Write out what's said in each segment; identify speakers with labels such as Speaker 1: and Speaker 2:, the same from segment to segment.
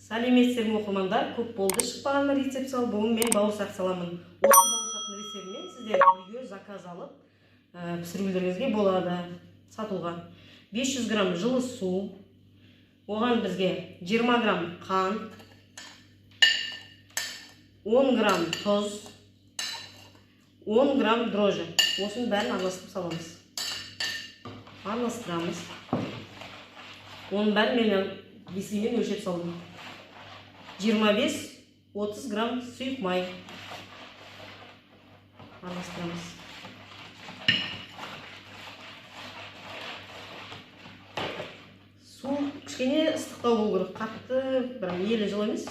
Speaker 1: Сәлеметсіздер ме, оқырмандар? Көп болды шықпағаныма рецепт салып, бүгін мен бауырсақ саламын. Осы бауырсақтың рецептімен сіздер үйге заказ алып, пісірулеріңізге болады, сатуға. 500 грамм жылы су, оған бізге 20 грамм қант, 10 грамм тұз, 10 грамм дрожжи. Осының бәрін араластырып саламыз. Араластырамыз. Оның бәрін мен весімен өлшеп салдым. 25-30 грамм сұйық май. Араластырамыз. Су кішкене ыстықтау болу керек, қатты, бірақ елі жылы емес.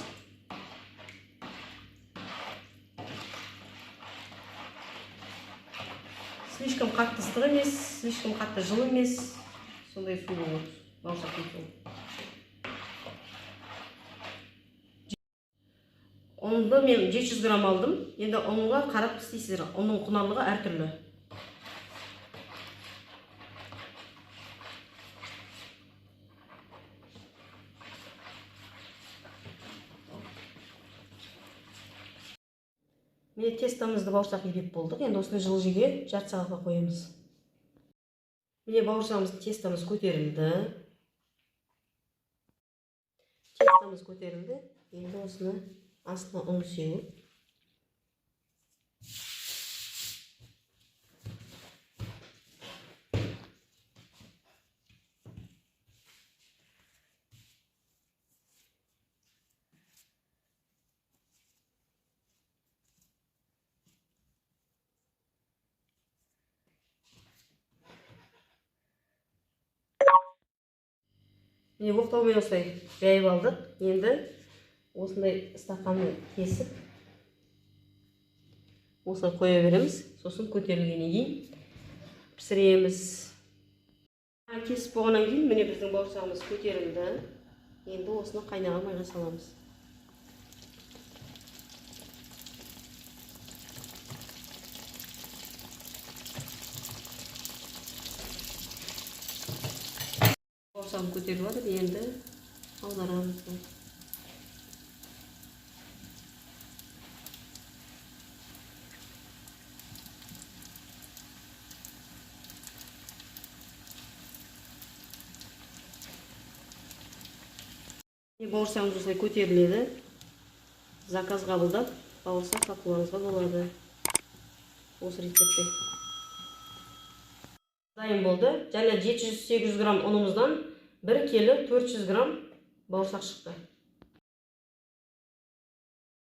Speaker 1: Слишком қатты ыстық емес, слишком қатты жылы емес. Сондай су болу керек, бауырсақтың суы. Ұнды мен 700 грамм алдым. Енді ұнға қарап істейсіздер. Ұнның құнарлығы әртүрлі. Міне тестомызды бауырсақ илеп болдық. Енді осыны жылы жерге жарты сағатқа қоямыз. Міне бауырсағымыздың тестомыз көтерілді. Тестомыз көтерілді. Енді осыны астына ұн сеуіп, міне оқтаумен осылай жайып алдық. Енді осындай стақанмен кесіп осылай қоя береміз. Сосын көтерілгеннен кейін пісіреміз. Кесіп болғаннан кейін міне біздің бауырсағымыз көтерілді. Енді осыны қайнаған майға саламыз. Бауырсағым көтеріліп жатыр, енді аударамыз. Бауырсағымыз осылай көтеріледі. Заказ қабылдап, бауырсақ сатуларыңызға болады. Осы рецептте. Дайын болды. Және 700-800 грамм ұнымыздан 1 келі 400 грамм бауырсақ шықты.